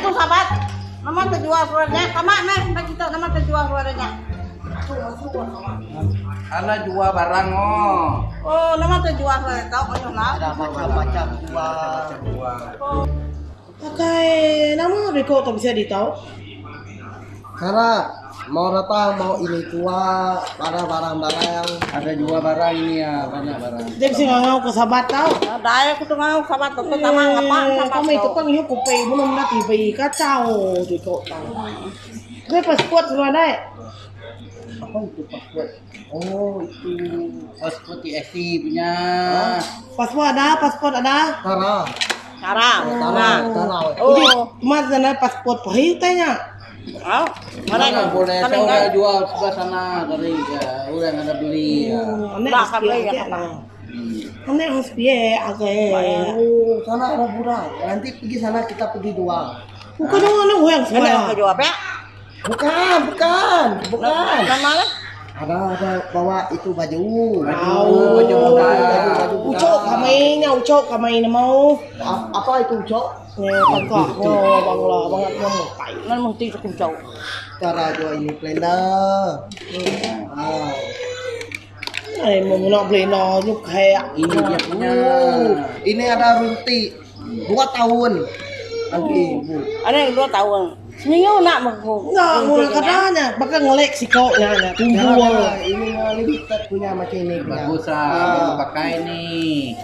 tu sahabat. Nama terjual surat nya? Sama meh ba kitu nama terjual surat nya. Ana jual barang oh. Oh, nama terjual surat tau mayuh lah. Ada macam-macam jual. Macam jual. Pakai nama reko tu bisa ditau. Kara mau datang mau ini tua ada barang-barang. Ada jual barang ini ya, banyak barang. Dia bisa ngangau ke sahabat tau. Dai aku tu ngangau sahabat tu tama ngapa sahabat. Kami tu kan hiu kupi belum nak tiba kacau reko tau. Dia pasport semua dai. Apa itu pasport? Oh, itu pasport TSC punya. Pasport ada, pasport ada. Tara. Tara. Tara, Tara. Oh, mas na pasport pahi tanya. Oh, mana boleh saya udah jual sebelah sana dari ya, udah ada beli ya. Nek beli ya. Nek harus biye agak. Oh, sana ada budak. Nanti pergi sana kita pergi jual. Bukan dong, nek yang sebelah. Jual apa? Bukan, bukan, bukan. Nama lah. Ada ada bawa itu baju. Baju, baju baju, baju. Ucok kami nya ucok kami ni mau. Apa itu ucok? Ni bangka, oh bangla, bangla kamu. Nan mesti itu ucok. Cara jual ini blender. Ah. Eh, mau nak blender ni kayak ini dia punya. Ini ada runti 2 tahun. Lagi bu. Ada yang 2 tahun. Seminggu nak mahu. Nak, mula katanya, bakal ngelek si kau nya nya tumbuh. Ini limited punya macam ini. Bagus ah, pakai ni.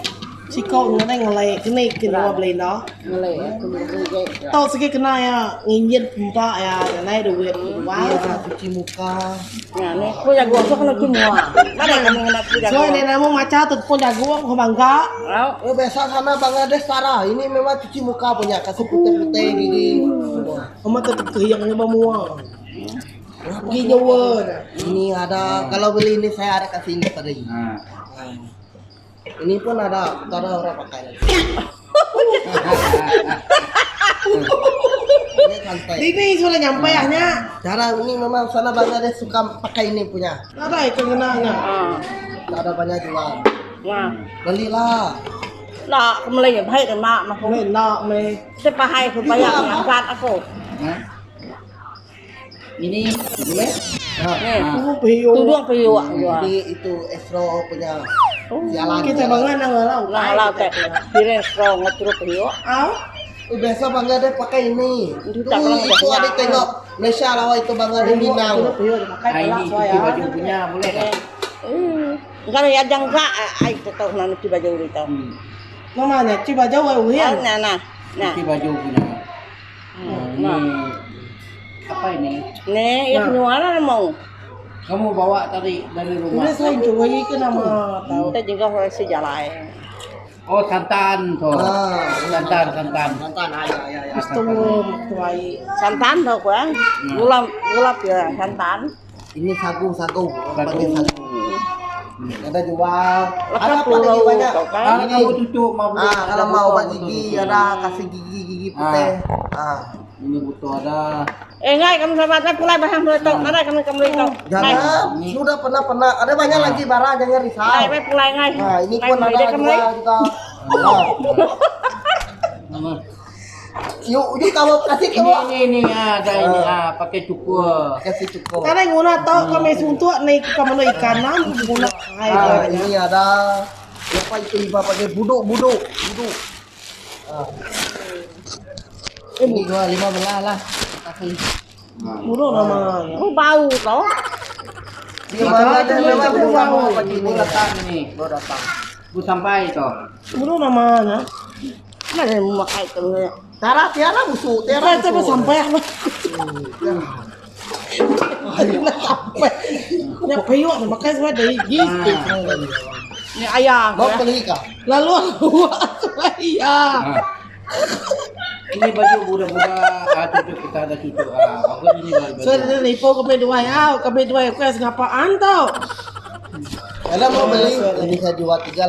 Si kau ni ngelek, kena kena beli no. Ngelek, aku beli. Tau sikit kena ya, nginjit pumpa ya, naik duit. Wah, cuci muka. Nah, ni aku jago, aku kena cuci muka. Mana kamu kena cuci jago? Soalnya ni nama macam tu pun jago, aku bangga. Oh, biasa sana Bangladesh Sarah. Ini memang cuci muka punya, kasih putih-putih gigi. Mama tetap kehiyang ni semua. Gigi nyawa. Ini ada, kalau beli ini saya ada kasih ini tadi. Ini pun ada, tak ada orang pakai lagi. Ini santai. Ini sudah nyampe ahnya. Cara ini memang sana Bangladesh suka pakai ini punya. Ada itu kenanya. Tak ada banyak jual. Nah. Belilah. Nak kembali baik dan mak mak. Boleh nak me. Siapa hai aku bayar angkat aku. Ini boleh? Ha. Tudung piyu. Ini itu Esro punya. Jalan. Kita bangun nang lau. Nang lau teh. Kira Esro ngotruk piyu. Au. Biasa Bangladesh pakai ini. Itu itu ada tengok Malaysia lawan itu Bangladesh Minang. Ini cuci baju punya boleh tak? Kalau ya jangka, ai tahu nak cuci baju itu. Nama nya cuci baju ai uhian. Nah nah. Nah. Cuci baju punya. Nah. Apa ini? Nih, ya nyuara mau. Kamu bawa tadi dari rumah. Ini saya jual ke nama tahu. Kita juga harus sejalan. Oh, santan tuh. Santan, santan. Santan ada ya ya. Tuai. Santan tuh kan. Gula gula ya santan. Ini sagu sagu, pakai sagu. Ada jual. Ada apa pulau lagi banyak? Kalau kamu cucu mau beli. Ah, kalau mau obat gigi ada kasih gigi gigi putih. Ah. Ini butuh ada. Eh, ngai kamu sama saya pulai bahang dulu tok. Nada kamu kamu itu. Jangan, sudah pernah pernah. Ada banyak lagi barang jangan risau. Ngai, ngai pulai ngai. Nah, ini pun ada jual juga. Nah. Yuk, yuk kamu kasih Ini ini ini ada ini ah pakai cukur. Kasih cukur. Karena guna tau kami suntuk naik kamu ikan nam guna. Ah, ini ada apa itu iba pakai buduk buduk buduk. Ah. Ini gua 15 lah. Kasih. Buduk nama. Oh, bau tau. Di mana ada memang bau pagi ini datang ini. Baru datang. Bu sampai itu. Buduk namanya. Mana mau makan itu? Tara tiara musuh, tiara. Saya sampai apa? Sampai. Ya payuk nak makan semua dari gigi. Ini ayam. Mau beli kah? Lalu ayam. Ini baju budak-budak, ah, cucu kita ada cucu. Ah, bagus ini baju. So, dia nipu kami dua ya, kami dua aku yang ngapaan tau. Kalau mau beli, ini saya jual 300.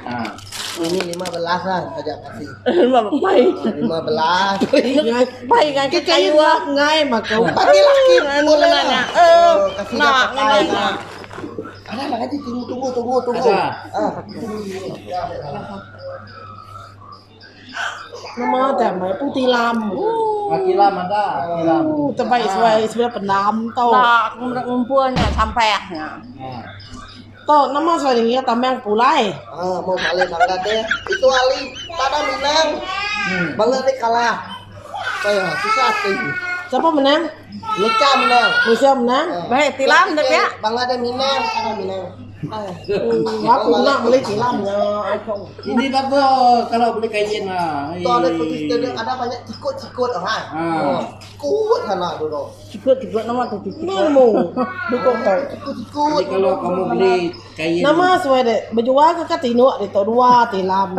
Ah. Ini 15 lah saja kasih. 15. 15. Baik kan Kita kayu lah ngai maka. Pagi laki boleh lah. Eh, kasih nak, dah pakai. nak. Ada lagi tunggu tunggu tunggu tunggu. Ada. Ah. Nama te mai pu tilam. Ah, tilam ada, tilam. Terbaik sesuai sebelah pendam tau. Tak aku ngumpul nya sampai ah nya. Ah. Tau nama sesuai ngira tambang pulai. Ah, mau balik Bangladesh. Itu Ali tak ada menang. Bangladesh kalah. Saya susah hati. Siapa menang? Malaysia menang. Malaysia menang. Baik tilam dah ya. Bangladesh menang, tak ada menang. Ah. Aku nak beli tilam nya. Aku. Ini bagus kalau beli kain lah. Itu ada pergi stadium ada banyak cikut-cikut orang. Ah. Oh, cikut sana dulu. Cikut-cikut nama tu cikut. Ni mu. Dukung tau. Cikut-cikut. Jadi kalau kamu beli kain Nama sesuai dek berjual ke kat tinuk dek tau dua tilam.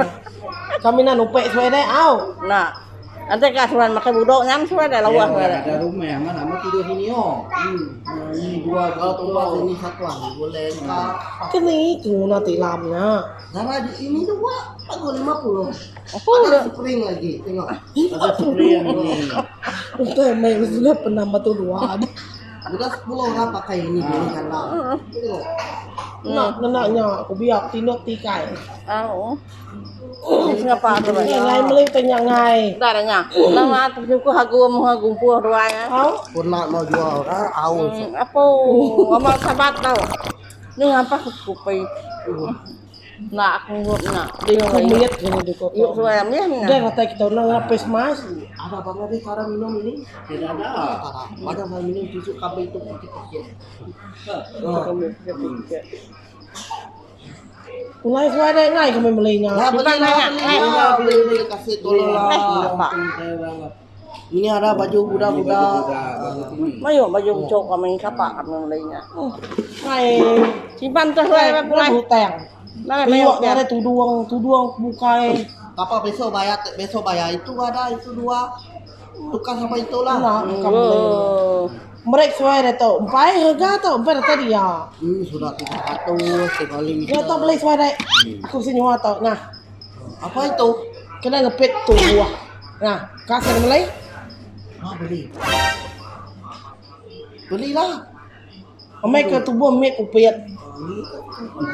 Kami nak nupek sesuai dek au. Nah. Nanti kah suran makan budok nyam suran dah lawa Ya, suran. ada rumah mana mau tidur sini oh. Nah, ini dua Kalau tumpah betul. sini satu hari boleh. Kak. Kini tu nak tilam nya. Darah di ini dua, bagus 50. Apa Ada spring lagi, tengok. Ada spray yang ini. Untuk mai sudah pernah batu dua. Udah 10 orang pakai ini dulu kan lah. Tengok. Nak nak nya aku biar tinuk tikai. Au. Ngapa tu Ngai ngai beli tanya ngai. Dah dah nya. Nama tu cukup hagu mu hagu puah dua ya. Au. Pun nak mau jual orang, au. Apa? Amal sabat tau. Ni apa aku pi. Nak aku nak. Dia Aku lihat gini di kota. Yuk suara ni. Dia kata kita nak ngapes mas. Ada Bangladesh cara minum ini? Tidak ada. Tak ada. Ada orang minum susu kambing itu putih-putih. Mulai suara ngai kami belinya. Nah, beli lah, beli lah, beli, beli, kasih tolong lah. Apa? Ini ada baju budak-budak. Mayo baju cok kami kapak kami belinya. Ngai Simpan tu suara ngai pulai. hutang. Mana mayo. Tengok ada tuduang, tuduang bukai. Apa besok bayar, besok bayar itu ada itu dua. Tukar sama itulah. Nak kami beli. Mereka suara tu, empai harga tu, empai dah tadi ya. Sudah 300 sekali. Ya tak beli suara. Aku sini nyawa tau. Nah, Apa itu? kena ngepit tu buah. Nah, kasih beli. Ah, beli. Belilah. Amai ke tubuh mik kupit.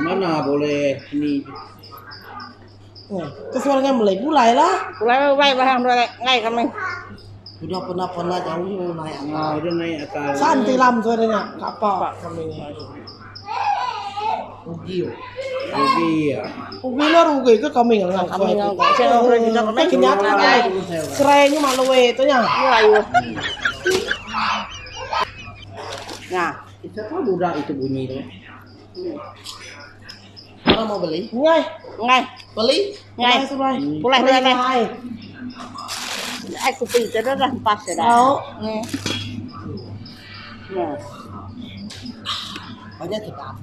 Mana boleh ini? Nah, tu suaranya beli pulai lah. Pulai pulai barang dua ngai kami. Sudah pernah-pernah jauh naik atas. Nah, udah naik atas. Santi lam suaranya. Kapak kami ni. Rugi. oh. Rugi ya. Rugi lah rugi ke kami ngang Kami ngang. Saya orang kita kami. Kan kenyataan ngai. Serainya malu we tu nya. Ayo. Nah, Siapa budak itu bunyi tu? Orang mau beli? Ngai. ngai. Beli? Ngai. Surai. Pulai pulai. Ngai. Aku pergi dah dah pas dah. Au. Ni. Nah. Banyak sedap.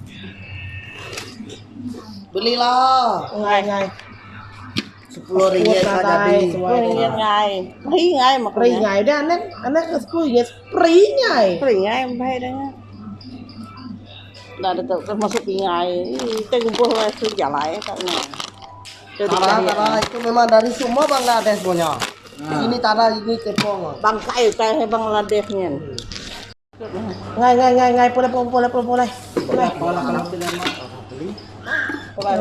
Belilah. Ngai ngai. 10 ringgit tak jadi. Pulai ngai. Pulai ngai mak. Peri ngai dah anak anak ke 10 ringgit peri ngai. Pulai ngai baik dah. Dah ada termasuk pingai. Kita kumpul tu jalan tak nak. Tara, tara, itu memang dari semua Bangladesh punya. Ini tara, ini tepung. Bangkai tai Bangladesh ni. Ngai ngai ngai ngai boleh boleh boleh boleh. Boleh. Apalah kalau tidak mau. Pulai.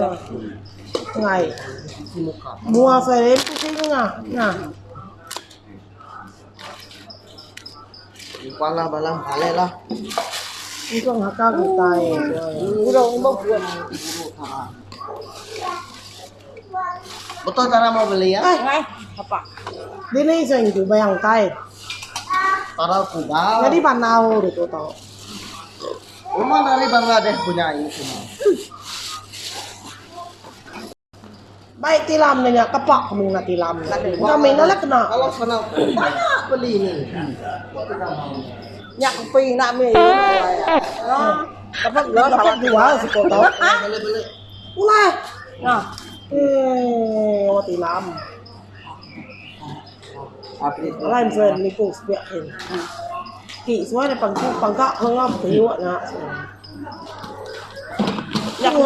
Ngai. Cuci muka. Mua saya pusing ngah. Nah. Kepala balam balik lah. Itu ngakak kutai. Urang mau buat. Betul cara mau beli ya? Ngai. Apa? Dini saya itu bayang tai. Tara kuda. Jadi panau gitu tau. Memang dari Bangladesh punya ini semua. Baik tilam ni kepak kami nak tilam. Kami nak lah kena. Kalau sana banyak beli ini. Kok tidak mau? Nyak pi nak mi. Dapat dua Dapat dua sih tau. Beli beli. Ulah. Nah. Eh, awak tilam. Lain saya ni kok sepiak ini. Ki semua ada pangku pangkak ngap tiwa nak. Nyak pi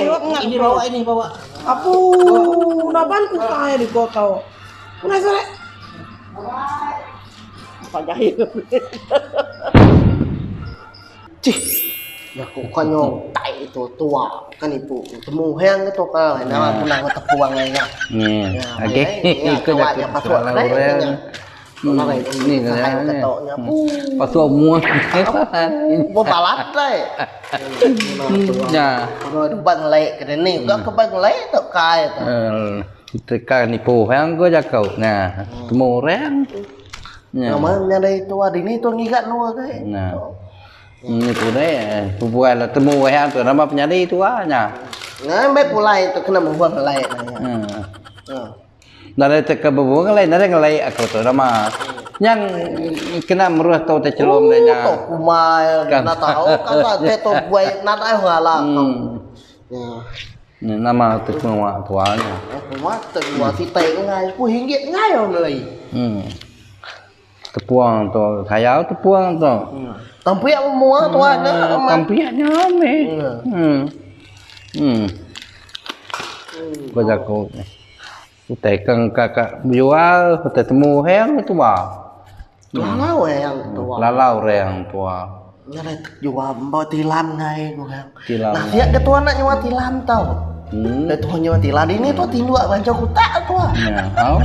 nak Ini bawa ini bawa. Apu, naban ku tai di kota. Ulah sore. Apa jahit. Cih. Ya kok konyol. Tai. Itu tua kan ibu temu hang ke tua nama punang tepuang nya. Hmm. Okey. Ikut aku salah orang. Ni kan. Pasal mua. Balat lai. Ya. Bang lek ke ni, gak ke bang lek tu kai tu. Teka nipu hang ko jakau. Nah, temu orang. Nama nyadai tua dini tu ngigat nua kai. Nah. Ni tu deh, buai lah temu hang tu nama penyadi tua nya. Nah, baik pulai tu kena buang lek. Hmm. Nadai teka bebuang ngelai, nadai ngelai aku tu nama. Yang kena meruah tau te celum deh nya. Oh, kumai, na tahu kata te to buai nadai hala. Hmm. Ya. Nama te kuma tua nya. Kuma te gua si te ngai, ku hinggit ngai om lei. Hmm. Tepuang tu, sayau tepuang tu. Tampiak mua tua nya. Tampiak nya me. Hmm. Hmm. Ko jaku. Utai ke engka ka bejual, utai temu heng tua. Lalau heng tua. Lalau reng tua. Nya deh jual ba tilam ngai ku heng. Tilam. Nah sia ke tua nak nyua tilam tau. Hmm. Deh tua nyua tilam ini tua tinduk banca kutak tua. Ya, au.